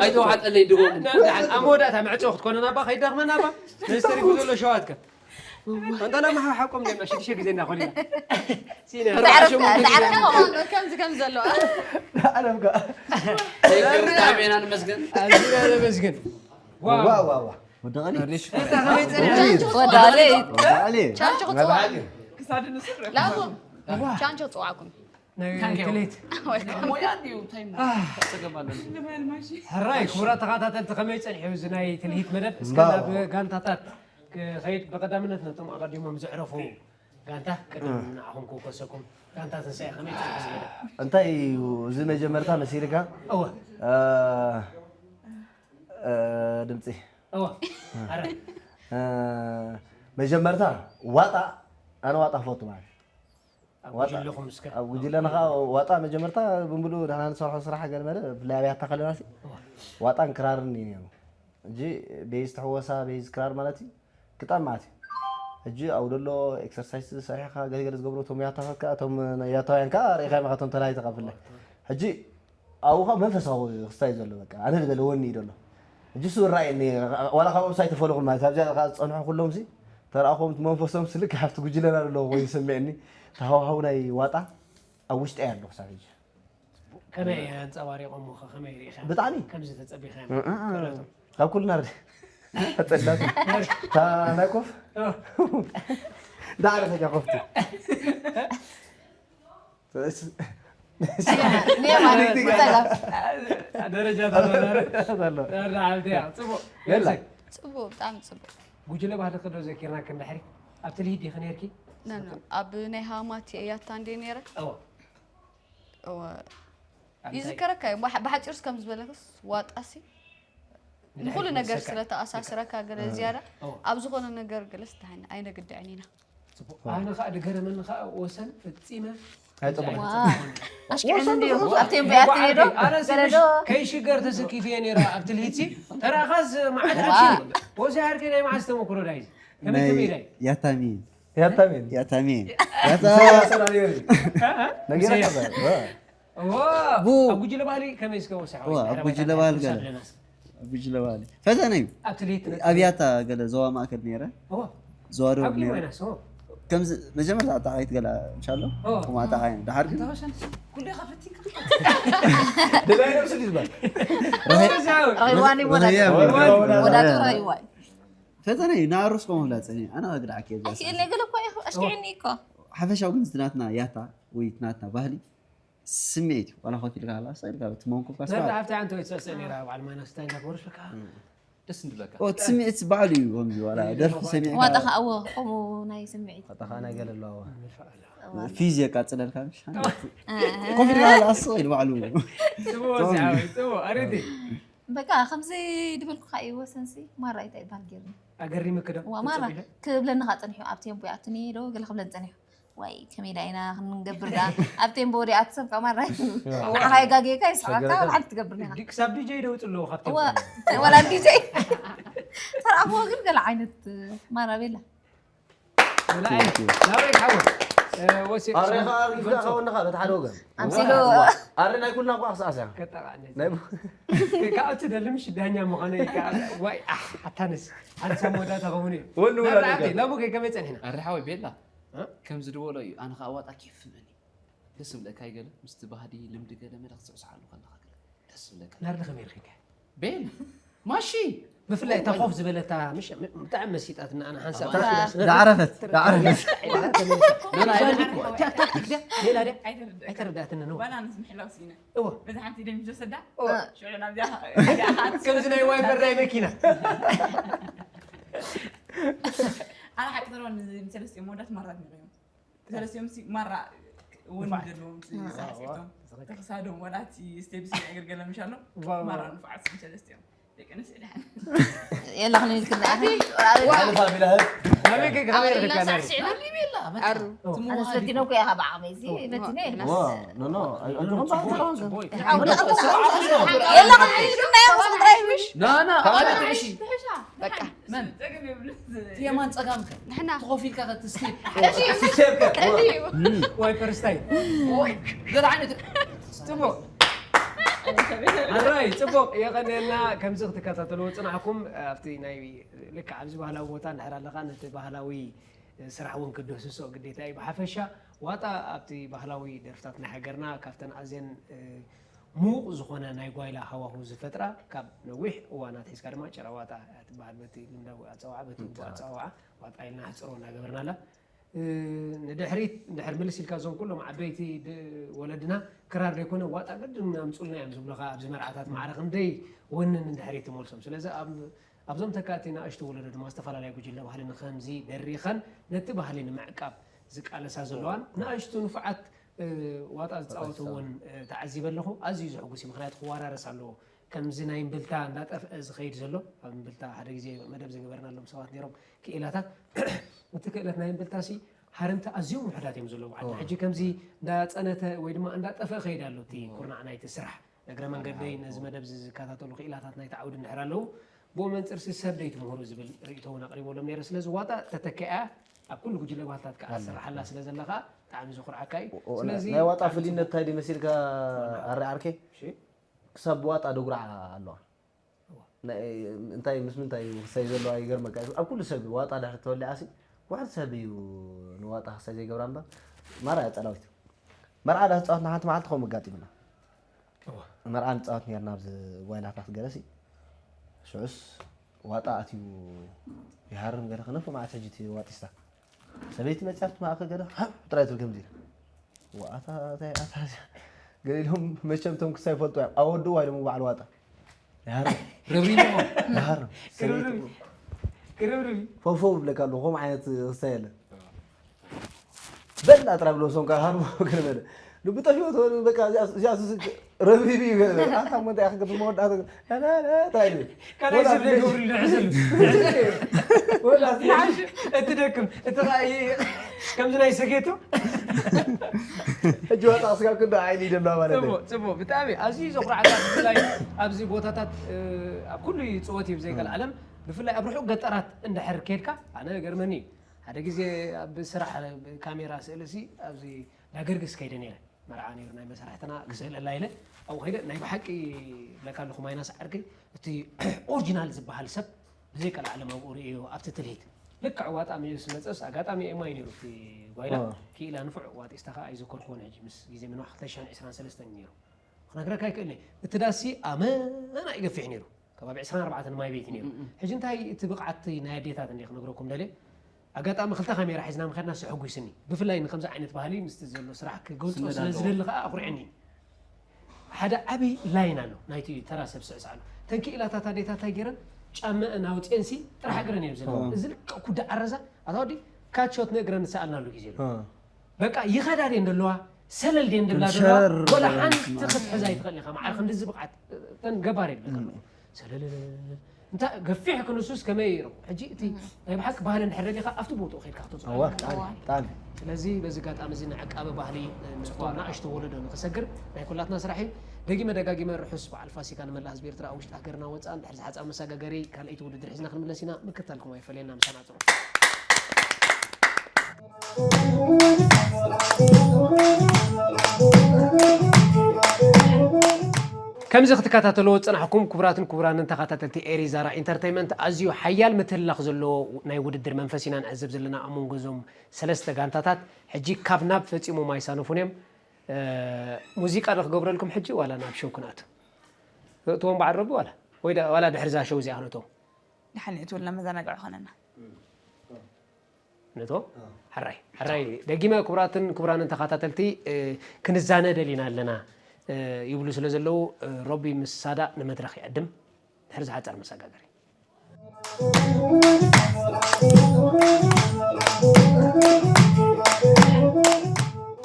ኣይተዋሓጠለይ ድጎም ኣብ መወዳእታ መዕፀው ክትኮነ ናባ ከይዳኽመ ናባ ነስተሪጉ ዘሎ ሸዋትከ ኣንታ ላማ ሓቆም ደና ሽዱሽተ ግዜ እንዳኾነ ከምዚ ከም ዘለዋ ጣሜና ንመስገን ኣዚና ነመስግን ዋ ዋ ዋ ወደቐኒ እታ ከመይ ፀኒሓ ወዳለ ወደቐኒ ቻንቾ መብሓቂ ክፅዋዕኩም ላቡ ቻንቾ ክፅዋዕኩም ናይ ክሌት ሞያ እንዲዩ እንታይ ሞ ተገባለን ሕራይ ክቡራት ተኸታተልቲ ከመይ ፀኒሑ እዚ ናይ ትልሂት መደብ እስከ እምባባ። ናብ ጋንታታት ክኸይድ ብቐዳምነት ነቶም ኣቐዲሞም ዘዕረፉ ጋንታ ቅድም ንዓኹም ክውከሰኩም ጋንታ ትንሳኤ ከመይ ፀኒሑ እዚ መደብ እንታይ እዩ እዚ መጀመርታ መሲልካ እወ እ፣ እ፣ ድምፂ እወ ኣረ እ፣ መጀመርታ ዋጣ ኣነ ዋጣ ክፈቱ ማለት እዩ። ኣብ ጉጅለኹም እስከ ኣብ ጉጅለና ከዓ ዋጣ መጀመርታ ብምሉእ ንሕና ንሰርሖ ስራሕ ገለ መለ ብፍላይ ኣብያታ ከለና ሲ ዋጣን ክራርን እዩ ነይሩ። ሕጂ ቤዝ ትሕወሳ ቤዝ ክራር ማለት እዩ ግጣም ማለት እዩ። ሕጂ ኣብኡ ደሎ ኤክሰርሳይስ ሰሪሕካ ገለገለ ዝገብሩ እቶም ያታታት ከዓ እቶም ናይ ያታውያን ከዓ ርኢኻ ኢኻ እቶም ተላይተኻ ብፍላይ ሕጂ ኣብኡ ከዓ መንፈሳዊ ክስታይ እዩ ዘሎ በቃ ኣነ ዝበለ ወኒ እዩ ደሎ ሕጂ እሱ ይረኣየኒ፣ ዋላ ካብኦም ሳይተፈለኹም ማለት ኣብዚኣ ዝጸንሑ ኩሎም ሲ ተረኣኹም እቲ መንፈሶም ስልክ ሓፍቲ ጉጅለና ኣለዎ ኮይኑ ይስምዕኒ። እቲ ሃዋህው ናይ ዋጣ ኣብ ውሽጢ እያ ኣለኹ ሳብ ሕጂ። ከመይ ኣንጸባሪቖም ኸ ከመይ ርኢኻ? ብጣዕሚ። ከምዚ ተጸቢኻ እ፣ እ፣ እ። ካብ ኩልና ርድ ኣጸላቱ እታ ናይ ኮፍ ዳዕረ ተጃ ኮፍቲ ደረጃ ኣሎ። ተበላርያ ጽቡቅ የላ። ጽቡቅ፣ ብጣዕሚ ጽቡቅ። ጉጅለ ባህሊ ክዶ ዘኪርና ክንድሕሪ ኣብቲ ልሂድ ዲኺ ነርኪ? ኖ፣ ኖ፣ ኣብ ናይ ሃማት እያታ እንዴ ነረ እዎ እወ ይዝከረካ እዩ። ብሓ- ብሓፂሩስ ከም ዝበለክስ ዋጣሲ ንኩሉ ነገር ስለ ተኣሳስረካ ገለ ዝያዳ ኣብ ዝኾነ ነገር ገለስ ደሓን ኣይነግድዕን ኢና። ኣነ ከዓ ድገረመኒ ከዓ ወሰን ፈፂመ ኣይጠቕሙን። ኣሽኪዕኒ እንዲዩ ኣብቲ እምበያት ሄዶ ኣነ ገለዶ ከይሽገር ተሰኪፍየ ነይረ ኣብቲ ልሂትሲ ተራኻስ መዓት ሓኪ ወሲ ሃርኪ ናይ መዓስ ተመክሮ ዳይ ከመይ ከመይ ዳይ ያታሚ ያታሜን ያታሚ ሰራ ነይሩ ነጊራ ቡ ኣብ ጉጅለ ባህሊ ከመይ እስከ ወሲ ኣብ ጉጅለ ባህሊ ገለ ጉጅለ ባህሊ ፈተነ እዩ ኣብቲ ልሂት ኣብያታ ገለ ዞባ ማእከል ነይረ ዞባ ደቡብ ነይረ ኮይናስ ከምዚ መጀመርታ ኣጣቃይት ገላ እንሻሎ ከምኡ ኣጣቃይ ድሓር ግን ኩሉ ከፈቲካ ደላይ ነብሲ ድዩ ዝበሃል ረኺብዋኒ ወዳቱ ረይዋ ፈተነ እዩ ንኣሮስ ከምኡ ብላ ፀኒ ኣነ ክግድዓክ እየ ኣይክእልኒ ገለ እኮ እዩ ኣሽኪዕኒ እኮ ሓፈሻዊ ግን ዝናትና ያታ ወይ ናትና ባህሊ ስምዒት እዩ ዋላ ኮፍ ኢልካ ላ ኢልካ እቲ መንኮፍካ ስራ ኣብቲ ዓንተ ወይ ትሰስእ ነራ በዓል ማይናስ እንታይ እንዳገበሩ ሽካ ደስ እንድለካ እቲ ስምዒት ባዕሉ እዩ ከምዚ ዋላ ደርፊ ሰሚዕካ ዋጣ ከዓ እዎ ከምኡ ናይ ስምዒት ኣጣኻ ናይ ገለ ኣለዋ ፊዝ የቃፅለልካ ምሽ ኮፍ ኢልካ ላ ኣስቕ ኢሉ ባዕሉ ጽቡቅ ወሲዓዊ ጽቡቅ ኣሬቲ በቃ ከምዚ ድበልኩካ እዩ ወሰንሲ ማራ እንታይ ይበሃል ገይርኒ ኣገሪምክ ዶ ዋ ማራ ክብለኒ ካ ፀኒሑ ኣብ ቴምፖ ይኣቱኒ ዶ ገለ ክብለን ፀኒሑ ዋይ ከመይ ዳ ኢና ክንገብር ዳ ኣብ ቴምፖ ወዲኣ ትሰብካ ማራ ንዓኻ የጋግየካ ይስሓካ ሓንቲ ትገብር ኒኻ ክሳብ ዲጀይ ደውፅ ኣለዎ ካብ እዋ ወላ ዲጀይ ተረኣኽዎ ግን ገለ ዓይነት ማራ ቤላ ናበይ ክሓወል ወሲ ኣሬኻ ኣርጊፍካ ከወንኻ በቲ ሓደ ወገን ኣምሲሉ ኣረ ናይ ኩልና እኳ ክሰኣስ እያ ናይ ካብ ትደሊ ምሽ ዳኛ ምዃነ ወይ ኣታንስ ሓንሳብ መወዳእታ ከውን እዩ ወሉ ወላ ሎሚ ከይ ከመይ ፀኒሕና ኣረ ሓወይ ቤላ ከምዚ ድበሎ እዩ ኣነ ከዓ ዋጣ ኬፍ ስምዕኒ ደስ ዝብለካ ይገለ ምስቲ ባህዲ ልምዲ ገለ መለ ክትስዕስዓሉ ከለካ ገለ ደስ ዝብለካ ናርዲ ከመይ ርኺካ ቤል ማሺ ብፍላይ እታ ኮፍ ዝበለታ ምሽ ብጣዕሚ መሲጣትና ኣነ ሓንሳብ ዳዕረፈት ዳዕረፈት ታክቲክ ድያ ሌላ ድያ ኣይተረዳእትኒ ነው ባላንስ ምሕላው ሲነ እዎ በዚ ሓንቲ ደም ዝወሰዳ ሽዑ ናብዚኣ ከምዚ ናይ ዋይፐር ናይ መኪና ኣነ ሓቂ ተረወ ንሰለስቲኦም መወዳት ማራ ኣድኒቐዮም ሰለስቲኦም ሲ ማራ እውን ዘለዎም ሳዕሲዕቶም ተክሳዶም ወላ እቲ ስቴፕስ ኣገልገለ ምሻሎ ማራ ንፉዓት ስም ሰለስቲኦም ደቂ ኣንስትዮ ድሓን የላ ክንልክና ሓልፋ ቢላ ህብ ኣበይ ከ ከመይ ርክካ ናይ ኣስፈቲኖ እኮ ኢኻ ብዓቕመይ እዚ በቲነ ዋ ኖ ኖ ኣይልኩም የላ ክንልክና እዮም ስድራይ ምሽ ናና ኣበይ ትዕሺ ትሕሻ በቃ መን ጸገም የብሉን የማን ጸጋምከ ንሕና ተኾፊልካ ከትስቴ ዋይፐር ስታይል ገለ ዓይነት ጽቡቅ ኣራይ ጽቡቅ የቐንየልና ከምዚ ክትከታተልዎ ጽናሕኩም ኣብቲ ናይ ልክዕ ኣብዚ ባህላዊ ቦታ እንድሕር ኣለካ ነቲ ባህላዊ ስራሕ እውን ክድህስሶ ግዴታ እዩ ብሓፈሻ ዋጣ ኣብቲ ባህላዊ ደርፍታት ናይ ሃገርና ካብተን ኣዝየን ሙቕ ዝኾነ ናይ ጓይላ ሃዋሁ ዝፈጥራ ካብ ነዊሕ እዋናት ሒዝካ ድማ ጨረዋጣ እያ ትበሃል በቲ ልምዳዊ ኣፀዋዓ በቲ ውቡእ ኣፀዋዓ ዋጣ ኢልና ሕፅሮ እናገበርናላ ንድሕሪት እንድሕር ምልስ ኢልካ እዞም ኩሎም ዓበይቲ ወለድና ክራር ዘይኮነ ዋጣ ግድን ኣምፁልና እዮም ዝብሉካ ኣብዚ መርዓታት ማዕረ ክንደይ ወንን እንድሕሪት ትመልሶም ስለዚ ኣብዞም ተካእቲ ንኣሽቱ ወለዶ ድማ ዝተፈላለያ ጉጅለ ባህሊ ንከምዚ ደሪኸን ነቲ ባህሊ ንምዕቃብ ዝቃለሳ ዘለዋን ንኣሽቱ ንፉዓት ዋጣ ዝፃወቱ እውን ተዓዚበ ኣለኹ ኣዝዩ ዘሕጉስ እዩ ምክንያቱ ክወራረስ ኣለዎ ከምዚ ናይ እምብልታ እንዳጠፍአ ዝኸይድ ዘሎ ኣብ እምብልታ ሓደ ግዜ መደብ ዝገበርናሎም ሰባት ነይሮም ክኢላታት እቲ ክእለት ናይ እምብልታ ሲ ሃረምቲ ኣዝዮም ውሕዳት እዮም ዘለዉ ዓድና ሕጂ ከምዚ እንዳፀነተ ወይ ድማ እንዳጠፍአ ከይድ ኣሎ እቲ ኩርናዕ ናይቲ ስራሕ እግረ መንገደይ ነዚ መደብ እዚ ዝከታተሉ ክኢላታት ናይቲ ዓውዲ እንድሕር ኣለዉ ብኡ መንፅር ሲ ሰብ ደይትምህሩ ዝብል ርእቶ እውን ኣቕሪበሎም ነይረ ስለዚ ዋጣ ተተኪኣ ኣብ ኩሉ ጉጅለ ባህልታት ከዓ ትስርሓላ ስለ ዘለካ ብጣዕሚ ዘኩርዓካ እዩ ስለዚ ናይ ዋጣ ፍልይነት እንታይ ድዩ መሲልካ ኣረ ዓርከይ ክሳብ ዋጣ ደጉራዓ ኣለዋ እንታይ ምስ ምንታይ እዩ ክሳይ ዘለዋ ይገርመካ። ኣብ ኩሉ ሰብ ዋጣ ድሕሪ ተወሊዓሲ ውሕድ ሰብ እዩ ንዋጣ ክሳይ ዘይገብራ እምበር ማራ እያ ጸላዊት። መርዓ ዳ ተጻወትና ሓንቲ መዓልቲ ከምኡ ኣጋጢሙና። መርዓ ንጻወት ነርና ኣብዚ ጓይላታት ገለሲ ሽዑስ ዋጣ ኣትዩ ይሃርም ገለ ክነፍ መዓት ሕጂ እቲ ዋጢስታ ሰበይቲ መጽያ ኣብቲ ማእከል ገለ ሃብ ጥራይ ትብል ከምዚ ኢላ። ዋኣታ ኣታ ኣታ ገለ ኢሎም መቸም ቶም ክሳይ ይፈልጡ እዮም ኣወድዋ ኢሎም በዓል ዋጣ ይሃርም ረብሪሞ ይሃርም ሰበይቲ ቅርብርቢ ቅርብርቢ ፈውፈው ይብለካ ኣለዎ ከምኡ ዓይነት ክሳይ የለን በላ ጥራይ ብሎ ሶም ካሃርሞ ገለ በለ ልቡ ጠፊኦ ተወሉ በቃ እዚኣ እዚኣ ሱስ ረብሪቢ ገለ በለ ኣታ ሞንታ ያክ ገብር መወዳእታ ላላላ ጥራይ ይብል ካልኣይ ሰብ ዘይገብሩ ይንዕሰሉ ንዓሽ እትደክም እቲ ኸዓ ከምዚ ናይ ሰጌቱ ሕጂ ወጣ ስጋ ክንዶ ዓይኒ ይደላ ማለት እዩ ጽቡቅ ጽቡቅ ብጣዕሚ ኣዝዩ ዘኩርዓካ ብፍላይ ኣብዚ ቦታታት እ፣ ኣብ ኩሉ ይፅወት እዩ ብዘይገል ዓለም ብፍላይ ኣብ ርሑቅ ገጠራት እንድሕር ከድካ ኣነ ገርመኒ ሓደ ግዜ ኣብ ስራሕ ካሜራ ስእሊ ሲ ኣብዚ ዳገርግስ ከይደ ነይረ መርዓ ነይሩ ናይ መሳርሕትና ክስእለላ ኢለ ኣብኡ ከይደ ናይ ብሓቂ ብለካ ኣለኹ ማይናስ ዓርከይ እቲ ኦሪጂናል ዝበሃል ሰብ ብዘይ ቀልዓለም ኣብኡ ርእዮ ኣብቲ ትልሂት ልክዕ ዋጣ ምእስ መፀስ ኣጋጣሚ ኤማይ ነይሩ እቲ ጓይላ ክኢላ ንፉዕ ዋጢስታ ከዓ ኣይዘከርክዎን ሕጂ ምስ ግዜ ምንዋ ክልተ ሽሕን ዕስራን ሰለስተን ነይሩ ክነግረካ ኣይክእልኒ እቲ ዳሲ ኣመና ይገፊሕ ነይሩ ከባቢ ዕስራን ኣርባዕተን ማይ ቤት ነይሩ ሕጂ እንታይ እቲ ብቕዓት ናይ ኣዴታት እንደ ክነግረኩም ደልየ ኣጋጣሚ ክልተ ካሜራ ሒዝና ምኸድና ሰሐጒስኒ ብፍላይ ንከምዚ ዓይነት ባህሊ ምስቲ ዘሎ ስራሕ ክገልፆ ስለ ዝደሊ ከዓ ኣኩርዕኒ ሓደ ዓብይ ላይን ኣሎ ናይቲ ተራ ሰብ ስዕስዓሉ ተን ክኢላታት ኣዴታት እንታይ ገይረን ጫመአን ኣውፅኤንሲ ጥራሕ እግረን እዮም ዘለዋ እዚ ልክዕ ኩዳ ዓረዛ ኣታ ወዲ ካቾት ንእግረን ዝሰኣልናሉ ግዜ ኣሎ በቃ ይኸዳ ድየን ዘለዋ ሰለል ድየን ድብላ ዘለዋ ወላ ሓንቲ ክትሕዛ ይትኽእል ኢኻ መዓር ክንድዚ ብቕዓት ተን ገባር የብለካ ሰለል እንታ ገፊሕ ክንሱስ ከመይ ይረው ሕጂ እቲ ናይ ብሓቂ ባህሊ እንድሕር ደሊኻ ኣብቲ ቦትኡ ከድካ ክትወፅኦ እዋ ኣለካ። ብጣዕሚ ብጣዕሚ ስለዚ በዚ ኣጋጣሚ እዚ ንዕቃበ ባህሊ ንእሽቶ ናእሽቶ ወለዶ ንክሰግር ናይ ኩላትና ስራሕ እዩ ደጊመ ደጋጊመ ርሑስ በዓል ፋሲካ ንመላእ ህዝቢ ኤርትራ ኣብ ውሽጢ ሃገርና ወፃእን ድሕሪ ዝሓፃ መሰጋገሪ ካልኣይቲ ውድድር ሒዝና ክንምለስ ኢና ምክታልኩም ኣይፈለየና ምሳና ፅሩ ከምዚ ክትከታተልዎ ዝጸናሕኩም ክቡራትን ክቡራንን ተኸታተልቲ ኤሪ ዛራ ኢንተርተይመንት ኣዝዩ ሓያል ምትህልላኽ ዘለዎ ናይ ውድድር መንፈስ ኢና ንዕዘብ ዘለና ኣብ መንጎ እዞም ሰለስተ ጋንታታት ሕጂ ካብ ናብ ፈጺሞም ኣይሳነፉን እዮም ሙዚቃ ዶ ክገብረልኩም ሕጂ ዋላ ናብ ሾው ክንኣቱ እእትዎም በዓል ረቢ ዋላ ወይ ዋላ ድሕሪ ዛ ሾው እዚኣ ክነእትዎም ድሓን የእትውልና መዘናግዒ ኮነና ነቶ ሕራይ ሕራይ ደጊመ ክቡራትን ክቡራንን ተኸታተልቲ ክንዛነ ደሊና ኣለና ይብሉ ስለ ዘለዉ ሮቢ ምስ ሳዳ ንመድረኽ ይዕድም ድሕሪ ዝሓፀር መሰጋገሪ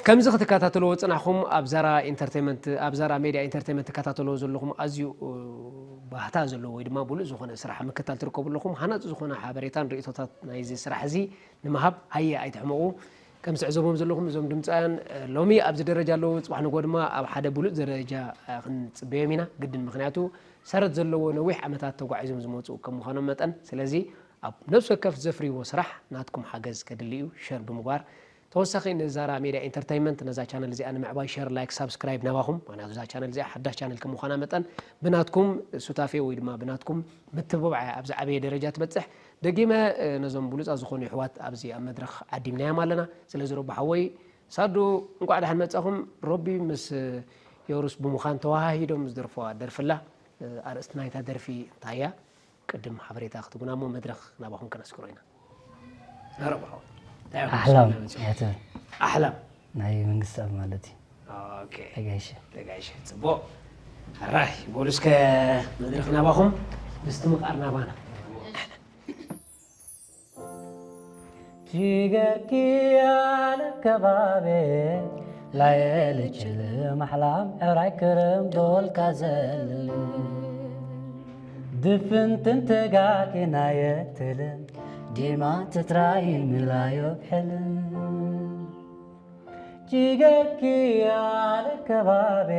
ከምዚ ክትከታተልዎ ፅናሕኹም ኣብ ዛራ ኢንተርቴንመንት ኣብ ዛራ ሜድያ ኢንተርቴንመንት ትከታተልዎ ዘለኹም ኣዝዩ ባህታ ዘለዎ ወይ ድማ ብሉእ ዝኾነ ስራሕ ምክታል ትርከቡ ኣለኹም ሃናፂ ዝኾነ ሓበሬታን ርእቶታት ናይዚ ስራሕ እዚ ንምሃብ ሃየ ኣይትሕመቑ ከም ትዕዘቦም ዘለኹም እዞም ድምፃውያን ሎሚ ኣብዚ ደረጃ ኣለዉ ፅባሕ ንጎ ድማ ኣብ ሓደ ብሉፅ ደረጃ ክንፅበዮም ኢና ግድን ምክንያቱ ሰረት ዘለዎ ነዊሕ ዓመታት ተጓዒዞም ዝመፁ ከም ምዃኖም መጠን ስለዚ ኣብ ነብሲ ወከፍ ዘፍርይዎ ስራሕ ናትኩም ሓገዝ ከድሊ እዩ ሸር ብምግባር ተወሳኺ ንዛራ ሜድያ ኢንተርተይመንት ነዛ ቻነል እዚኣ ንምዕባይ ሸር ላይክ ሳብስክራይብ ናባኹም ምክንያቱ እዛ ቻነል እዚኣ ሓዳሽ ቻነል ከም ምዃና መጠን ብናትኩም ሱታፌ ወይ ድማ ብናትኩም ምትብባዕ እያ ኣብዚ ዓበየ ደረጃ ትበፅሕ ደጊመ ነዞም ብሉፃት ዝኾኑ ይሕዋት ኣብዚ ኣብ መድረኽ ዓዲምናዮም ኣለና ስለዚ ሮቢ ሓወይ ሳዱ እንቋዕ ደሓን መፃኹም ሮቢ ምስ የሩስ ብምዃን ተዋሃሂዶም ዝደርፈዋ ደርፍላ ኣርእስቲ ናይታ ደርፊ እንታይ እያ ቅድም ሓበሬታ ክትቡና እሞ መድረኽ ናባኹም ከነስክሮ ኢና ኣሕላም እያ ትብል ኣሕላም ናይ መንግስቲ ኣብ ማለት እዩ ተጋይሸ ተጋይሸ ፅቡቅ ሕራይ በሉ እስከ መድረኽ ናባኹም ምስትምቓር ናባና ጅገኪ ያለ ከባቤ ላየልችል ማሕላም ዕራይ ክርም ዶልካ ዘል ድፍንትን ተጋኪ ናየትልም ዲማ ትትራይ ምላዮ ብሕልም ጅገኪ ያለ ከባቤ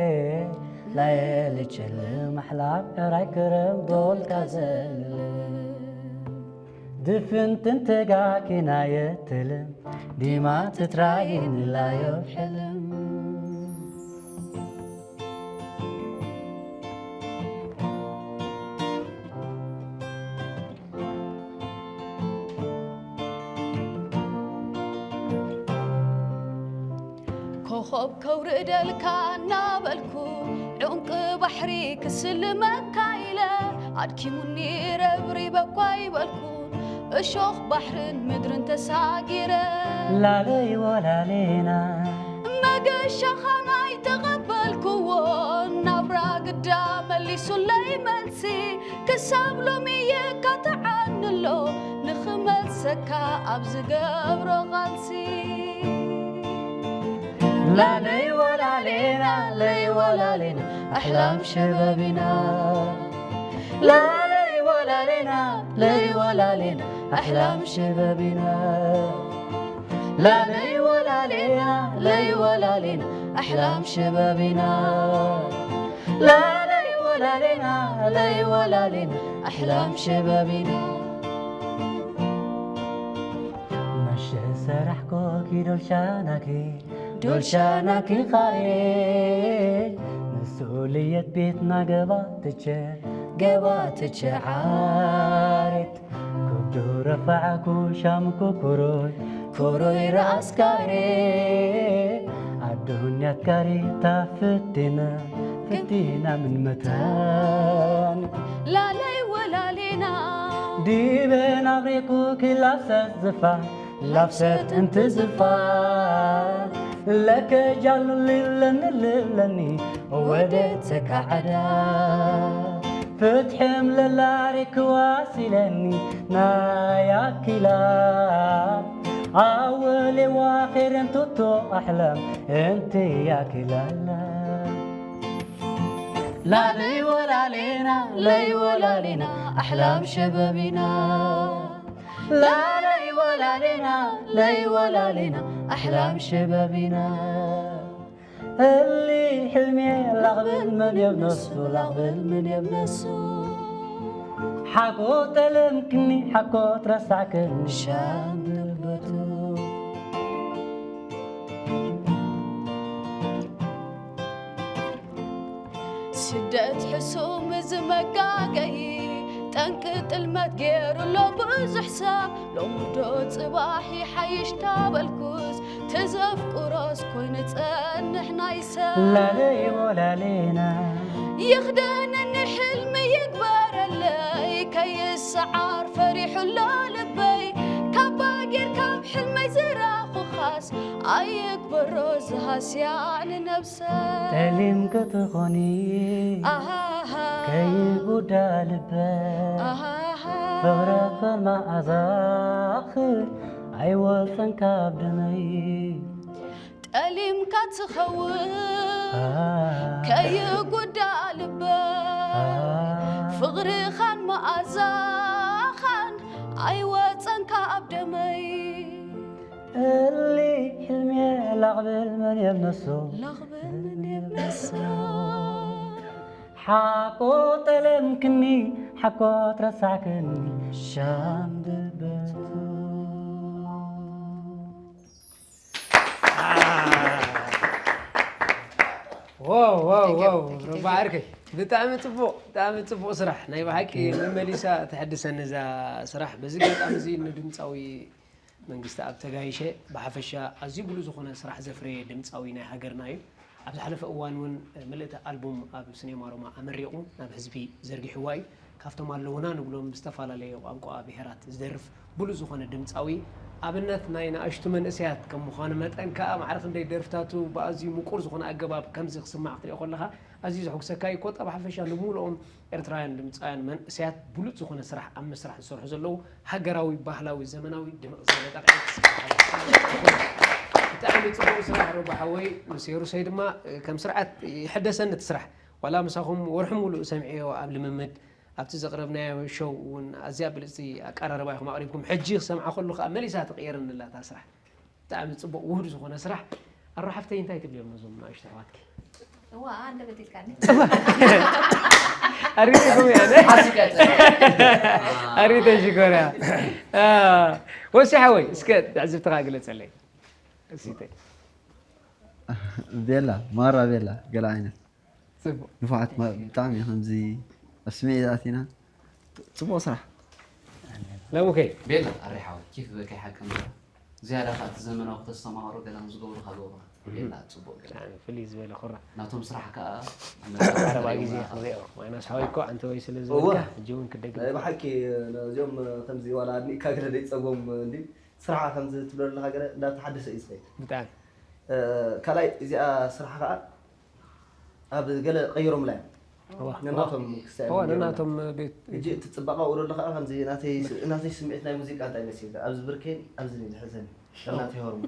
ላየልችል ማሕላም ዕራይ ክርም ዶልካ ዘል ድፍንትን ተጋኪ ናየትልም ዲማ ትትራይን ላዮ ሕልም ኮኸብ ከውርደልካ እናበልኩ፣ ዑንቂ ባሕሪ ክስልመካ ኢለ፣ ኣድኪሙኒ ረብሪበ እኳ ኣይበልኩን፣ እሾኽ ባሕርን ምድርን ተሳጊረ። ላለይ ወላሌና። መገሻኻን ኣይተቐበልክዎን፣ ናብራ ግዳ መሊሱለይ መልሲ፣ ክሳብ ሎሚ የካትዓኒ ኣሎ፣ ንኽመልሰካ ኣብ ዝገብሮ ቃልሲ። لا لا ولا علينا، لا ولا علينا، أحلام شبابنا. لا لا ولا علينا، لا ولا علينا، أحلام شبابنا. لا لا ولا علينا، لا ولا علينا، أحلام شبابنا. لا لا ولا علينا، لا ولا علينا، أحلام شبابنا. مش سرح كوكي دول شانكي ዶልሻና ኪኻሬ መስኡልየት ቤትና ገባትቸ ገባትቸ ዓሬት ኩዱ ረፋዕኩ ሻምኩ ኩሩይ ኩሩይ ረኣስካሬ ኣዱንያት ካሬታ ፍቲና ፍቲና ምን መታን ላለይ ወላሌና ዲበን ኣብሬኩ ክላሰት ዝፋ ላፍሰት እንትዝፋ ለከጃሉ ልብለኒ ልብለኒ ወደ ተካዕዳ ፍትሕም ለላሪ ክዋሲለኒ ናያኪላ ኣወሌዋ ኼር እንቱቶ ኣሕለም እንት ያኪላላ لا لا ولا علينا لا ولا علينا أحلام شبابنا لا لا ولا علينا لا ولا علينا أحلام شبابنا اللي حلمي لاغبل من يبنسو لاغبل من يبنسو حقو تلمكني حقو ترسعكني شان دبتو ስደት ሕሱም እዚ መጋገዪ ጠንቂ ጥልመት ገይሩ ኣሎ ብዙሕ ሰብ ሎሚ ዶ ጽባሕ ይሓይሽ ታበልኩስ ተዘፍቅሮስ ኮይኑ ጸንሕ ናይ ሰብ ላለይ ወላሌና ይኽደነኒ ሕልሚ ይግበረለይ ከይሰዓር ፈሪሑ ኣሎ ልበይ ካባ ጌር ካብ ሕልመይ ዝራኹኻስ ኣይግበሮ ዝሃስያ ንነብሰ ጠሊም ክትኾኒ ኣሃሃ ከይጉዳ ልበ ኣሃሃ ፍቕርኽን መዓዛኽን ኣይወፀን ካብ ደመይ ጠሊምካ ትኸውን ከይጉዳ ልበ ፍቕርኻን መዓዛኻን ኣይወፀን ካብ ደመይ እሊ ሕልሜ ላቕብል መን የብነሶ ላቕብል መን የብነሶ ሓቆ ጠለምክኒ ሓቆ ትረሳዕክኒ ሻምብበቱ ዋው ዋው ዋው ረባ ዓርከይ ብጣዕሚ ፅቡቅ ብጣዕሚ ፅቡቅ ስራሕ ናይ ብሓቂ መመሊሳ ተሐድሰኒ እዛ ስራሕ በዚ ገጣሚ እዚ ንድምፃዊ መንግስቲ ኣብ ተጋይሸ ብሓፈሻ ኣዝዩ ብሉእ ዝኾነ ስራሕ ዘፍረየ ድምፃዊ ናይ ሃገርና እዩ። ኣብ ዝሓለፈ እዋን እውን ምልእቲ ኣልቡም ኣብ ስኔማ ሮማ ኣመሪቑ ናብ ህዝቢ ዘርጊሕዋ እዩ። ካብቶም ኣለዉና ንብሎም ብዝተፈላለየ ቋንቋ ብሄራት ዝደርፍ ብሉእ ዝኾነ ድምፃዊ ኣብነት ናይ ንኣሽቱ መንእሰያት ከም ምዃኑ መጠን ከዓ ማዕረ ክንደይ ደርፍታቱ ብኣዝዩ ምቁር ዝኾነ ኣገባብ ከምዚ ክስማዕ ክትሪኦ ከለኻ ኣዝዩ ዘሐጉሰካ እዩ። ኮታ ብሓፈሻ ንምሉኦም ኤርትራውያን ድምፃውያን መንእሰያት ብሉፅ ዝኾነ ስራሕ ኣብ ምስራሕ ዝሰርሑ ዘለዉ ሃገራዊ፣ ባህላዊ፣ ዘመናዊ ድምቕ ዝበለ ጣቕዒት ብጣዕሚ ፅቡቕ ስራሕ ሮባ ሓወይ ምስ የሩሰይ ድማ ከም ስርዓት ይሕደሰኒ እቲ ስራሕ ዋላ ምሳኹም ወርሒ ሙሉእ ሰሚዐዮ ኣብ ልምምድ ኣብቲ ዘቕረብናዮ ሾው እውን ኣዝያ ብልፅቲ ኣቀራርባ ኢኹም ኣቕሪብኩም ሕጂ ክሰምዓ ከሉ ከዓ መሊሳ ትቕየረኒ ኣላ እታ ስራሕ ብጣዕሚ ፅቡቕ ውህድ ዝኾነ ስራሕ ኣሮ ሓፍተይ እንታይ ትብልዮም ነዞም ንኣሽቱ ኣሕዋትኪ እዋ ኣንደበት ኢልካኒ ኣሪተኩም እያ ኣሪተ ሽኮርያ ወሲ ሓወይ እስከ ትዕዝብትኻ ግለፀለይ ቤላ ማራ ቤላ ገለ ዓይነት ንፉዓት ብጣዕሚ ከምዚ ኣብ ስምዒት ኣቲና ፅቡቅ ስራሕ ለሙከይ ቤላ ኣሬ ሓወይ ኪፍ ዝበልካ ሓቂ እምበር ዝያዳ ከዓ እቲ ዘመናዊ ክተስተማቅሮ ገለ ከም ዝገብሩካ ገብሩካ ሌላ ጽቡቕ ገለ። ብጣዕሚ ፍልይ ዝበለ ኩራ ናቶም ስራሕ ከኣ ቀረባ ግዜ ክንሪኦ ማይናስ ሓወይ እኮ ኣንተ ወይ ስለ ዝበልካ ሕጂ እውን ክደግም ናይ ብሓቂ ነዚኦም ከምዚ ዋላ ኣድኒእካ ገለ ደይፀጎም እንዲ ስራሓ ከምዚ ትብሎ ኣለካ ገለ እንዳተሓደሰ እዩ ዝኸይድ ብጣዕሚ ካልኣይ እዚኣ ስራሓ ከዓ ኣብ ገለ ቀይሮምላ እዮም እዋ፣ ነናቶም ክስታይ እዋ እዮም ገይሮምላ። ነናቶም ቤት ሕጂ እቲ ፅባቐ ውረድ ከኣ ከምዚ ናተይ ስ- ናተይ ስምዒት ናይ ሙዚቃ እንታይ መሲልካ ኣብዚ ብርከይን ኣብዚ ንድሕዘኒ እናተይ ሆርሙ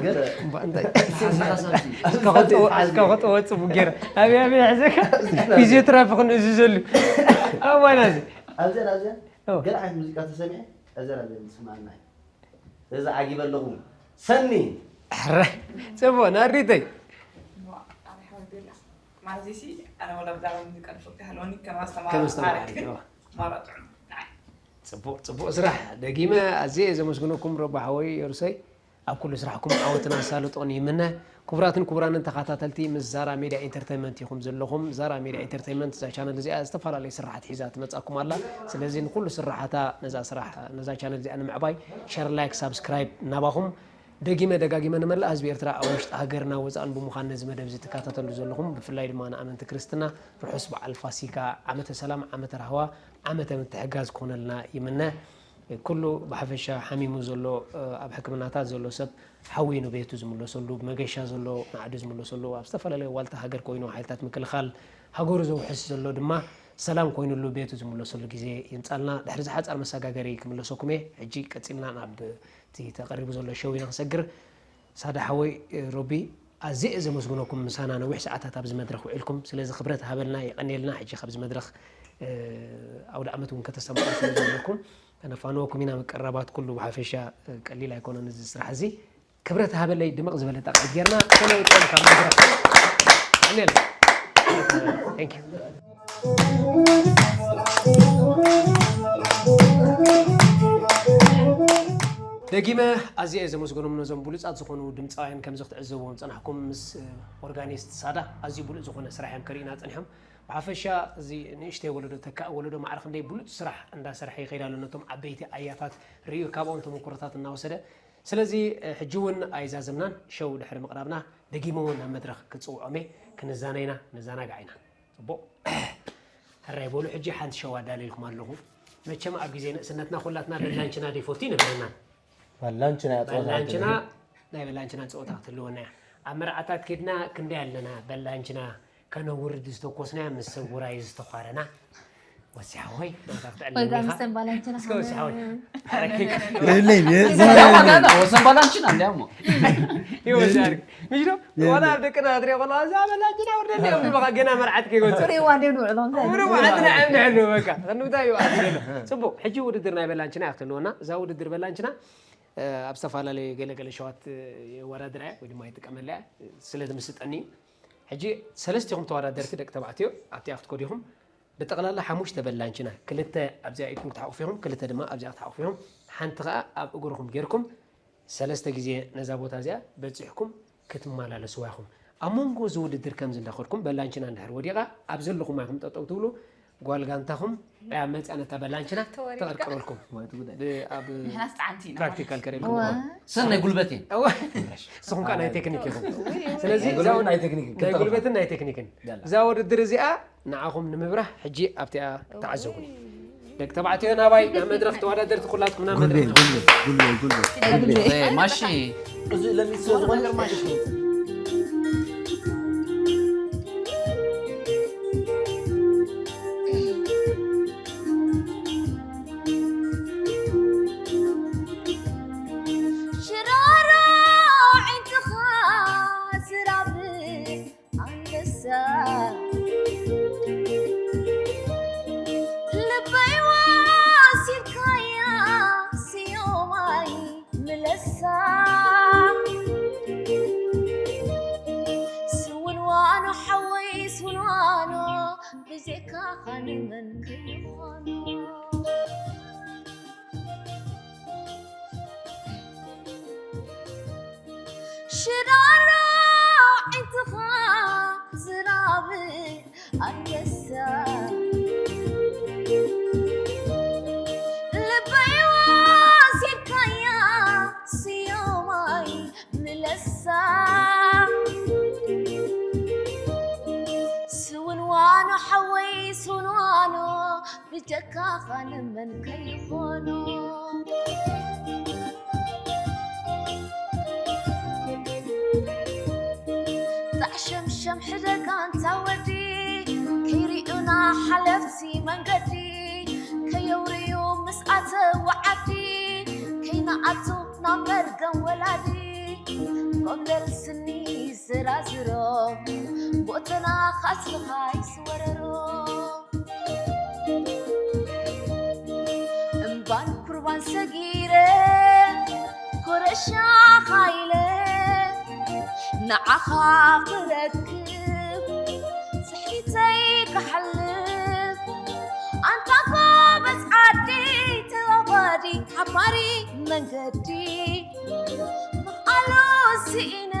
ገለ እባ እንታይ ተሓሳሳብቲ እስከ ክጥወ- እስከ ክጥወ ፅቡቅ ገይረ ኣበይ ኣበይ ሕዘካ ፊዚዮትራፒ ክንእዝዘሉ ኣዋና እዚ ኣብዚኣን ኣብዚኣን ኦ። ገለ ዓይነት ሙዚቃ ተሰሚዐ ኣብዚኣን ኣብዚኣን ዝስምዓና እዩ ስለዚ ዓጊበ ኣለኹ ሰኒ ሕረ ፅቡቅ ናርዲተይ ማዚሲ ኣነ ወላ ብዛዕባ ሙዚቃ ንፍቅቲ ሃለወኒ ከም ከም ኣስተማሪ ኣስተማሪ ማራ ጥዑም ንዓይ ፅቡቅ ፅቡቅ ስራሕ ደጊመ ኣዝየ እየ ዘመስግነኩም ረባ ሓወይ የሩሰይ ኣብ ኩሉ ስራሕኩም ዓወትን ኣሳልጦን ይምነ ክቡራትን ክቡራንን ተኸታተልቲ ምስ ዛራ ሜድያ ኢንተርቴንመንት ኢኹም ዘለኹም ዛራ ሜድያ ኢንተርቴንመንት እዛ ቻነል እዚኣ ዝተፈላለዩ ስራሓት ሒዛ ትመፃኩም ኣላ ስለዚ ንኩሉ ስራሓታ ነዛ ስራሕ ነዛ ቻነል እዚኣ ንምዕባይ ሸር ላይክ ሳብስክራይብ ናባኹም ደጊመ ደጋጊመ ንመላእ ህዝቢ ኤርትራ ኣብ ውሽጢ ሃገርና ወፃእን ብምዃን ነዚ መደብ እዚ ትከታተሉ ዘለኹም ብፍላይ ድማ ንኣመንቲ ክርስትና ርሑስ በዓል ፋሲካ ዓመተ ሰላም ዓመተ ራህዋ ዓመተ ምትሕጋዝ ክኾነልና ይምነ ኩሉ ብሓፈሻ ሓሚሙ ዘሎ ኣብ ሕክምናታት ዘሎ ሰብ ሓዊኑ ቤቱ ዝምለሰሉ ብመገሻ ዘሎ ንዓዱ ዝምለሰሉ ኣብ ዝተፈላለዩ ዋልታ ሃገር ኮይኑ ሓይልታት ምክልኻል ሃገሩ ዘውሕስ ዘሎ ድማ ሰላም ኮይኑሉ ቤቱ ዝምለሰሉ ግዜ ይምፃልና ድሕሪ ዝሓፃር መሰጋገሪ ክምለሰኩም እየ ሕጂ ቀፂልና ናብ እቲ ተቐሪቡ ዘሎ ሸው ኢና ክሰግር ሳዳ ሓወይ ሮቢ ኣዝየ እየ ዘመስግነኩም ምሳና ነዊሕ ሰዓታት ኣብዚ መድረክ ውዒልኩም ስለዚ ክብረት ሃበልና የቐንየልና ሕጂ ካብዚ መድረክ ኣውደ ዓመት እውን ከተሰምዑ ስለ ዘለኩም ከነፋንወኩም ኢና ምቅርራባት ኩሉ ብሓፈሻ ቀሊል ኣይኮነን እዚ ስራሕ እዚ ክብረት ሃበለይ ድምቕ ዝበለ ጣቕዒት ጌርና ከነውፅኦም ካብ መድረክ ቀንየልና Thank you. ደጊመ ኣዝየ እየ ዘመስገኖም ነዞም ብሉፃት ዝኾኑ ድምፃውያን ከምዚ ክትዕዘብዎም ፀናሕኩም ምስ ኦርጋኒስት ሳዳ ኣዝዩ ብሉፅ ዝኾነ ስራሕ እዮም ከርእዩና ፀኒሖም ብሓፈሻ እዚ ንእሽተይ ወለዶ ተካእ ወለዶ ማዕረ ክንደይ ብሉፅ ስራሕ እንዳሰርሐ ይኸይድ ኣሎ ነቶም ዓበይቲ ኣያታት ርእዩ ካብኦም ተመኩሮታት እናወሰደ ስለዚ ሕጂ እውን ኣይዛዘምናን ሸው ድሕሪ ምቕራብና ደጊመ እውን ናብ መድረኽ ክፅውዖም እየ ክንዛነ ኢና ንዘናጋዕ ኢና ፅቡቕ ሕራይ በሉ ሕጂ ሓንቲ ሸው ኣዳልየልኩም ኣለኹ መቸም ኣብ ግዜ ንእስነትና ኩላትና በላንችና ዲፎቲ ነበረና ባላንችና እያ ፀወታ በላንችና ትብለኒ። ናይ በላንችና ፀወታ ክትህልወና እያ ኣብ መርዓታት ኬድና ክንደይ ኣለና በላንችና ከነውርድ ዝተኮስና ምስ ሰብ ውራይ ዝተኳረና ወሲሓ ሆይ ናታ ክትዕልም ወይ ጋር ኢኻ ምስተን ባላንችና እስከ ወሲሓ ሆይ የብለይን የ- ዝመራ የብለይን። ወሰን ባላንችና እንዲያሞ ይወዳርግ ምሽ ዶ ዋላ ኣብ ደቅና ትሪኦ ከለዋ እዛ በላንችና ውርደልኦም ዝበኻ ገና መርዓት ከይወፅእ ፍሬዋ እንደ ንውዕሎም ምንም ዓድና ዕምድሕሉ በቃ ክንምታይ እዩ ዓዲ ዘሎ ፅቡቅ ሕጂ ውድድር ናይ በላንችና እያ ክትህልወና እዛ ውድድር በላንችና ኣብ ዝተፈላለዩ ገለገለ ሸዋት የወዳድራ እያ ወይ ድማ ይጥቀመላ እያ ስለ ዝምስጠኒ እዩ ሕጂ ሰለስቲኹም ተወዳደርቲ ደቂ ተባዕትዮ ኣብቲኣ ክትኮዲኹም ብጠቕላላ ሓሙሽተ በላንችና ክልተ ኣብዚኣ ኢድኩም ክትሓቑፉ ኢኹም ክልተ ድማ ኣብዚኣ ክትሓቑፉ ኢኹም ሓንቲ ከዓ ኣብ እግርኹም ጌርኩም ሰለስተ ግዜ ነዛ ቦታ እዚኣ በፂሕኩም ክትመላለስዋ ኢኹም ኣብ መንጎ እዚ ውድድር ከምዚ እንዳኸድኩም በላንችና እንድሕር ወዲቓ ኣብ ዘለኹም ኢኹም ጠጠው ትብሉ ጓል ጋንታኹም ኣብ መፅኣ ነታ በላንችና ተቐርቅረልኩም ኣብ ንሕናስ ጣዓንቲ ኢና ፕራክቲካል ከርእልኩም ሰናይ ጉልበት እየ ንስኹም ከዓ ናይ ቴክኒክ ኢኹም ስለዚ ናይ ጉልበት ናይ ቴክኒክ ናይ ጉልበትን ናይ ቴክኒክን እዛ ውድድር እዚኣ ንዓኹም ንምብራህ ሕጂ ኣብቲኣ ተዓዘቡኒ ደቂ ተባዕትዮ ናባይ ናብ መድረክ ተወዳደርቲ ኩላትኩም ናብ መድረክ ጉልበት ጉልበት ጉልበት ጉልበት ማሺ እዚ ለሚት ስለ ዝኾነ ማሽ ሽራሮ ዒንትኻ ዝራብእ ኣንበሳ ልበይ ወሲድካያ ስዮማይ ምለሳ ስውንዋኖ ሓወይ ስውንዋኖ ብዜካ ካልእ መን ከይኾኖ ሽራሮ ዒንትኻ ዝራብ ኣንበሳ ልበይ ወሲድካያ ስዮማይ ምለሳ ደካኻ ንመን ከይኾኖ ጣዕሸምሸም ሕደጋ እንታ ወዲ ከይርእዩና ሓለፍቲ መንገዲ ከየውርዩ ምስ ኣተው ዓዲ ከይንኣቱ ናብ መርገም ወላዲ ኮምደል ስኒ ዝራዝሮ ጎተና ካስልኻ ይስወረሮ እምባን ኩርባን ሰጊረ ኮረሻኻ ኢለ ንዓኻ ክረክብ ስሒተይ ክሓልፍ ኣንታ ጎበዝ ዓዲ ተዋጓዲ ሓባሪ መንገዲ ምኽኣሉ ስኢነ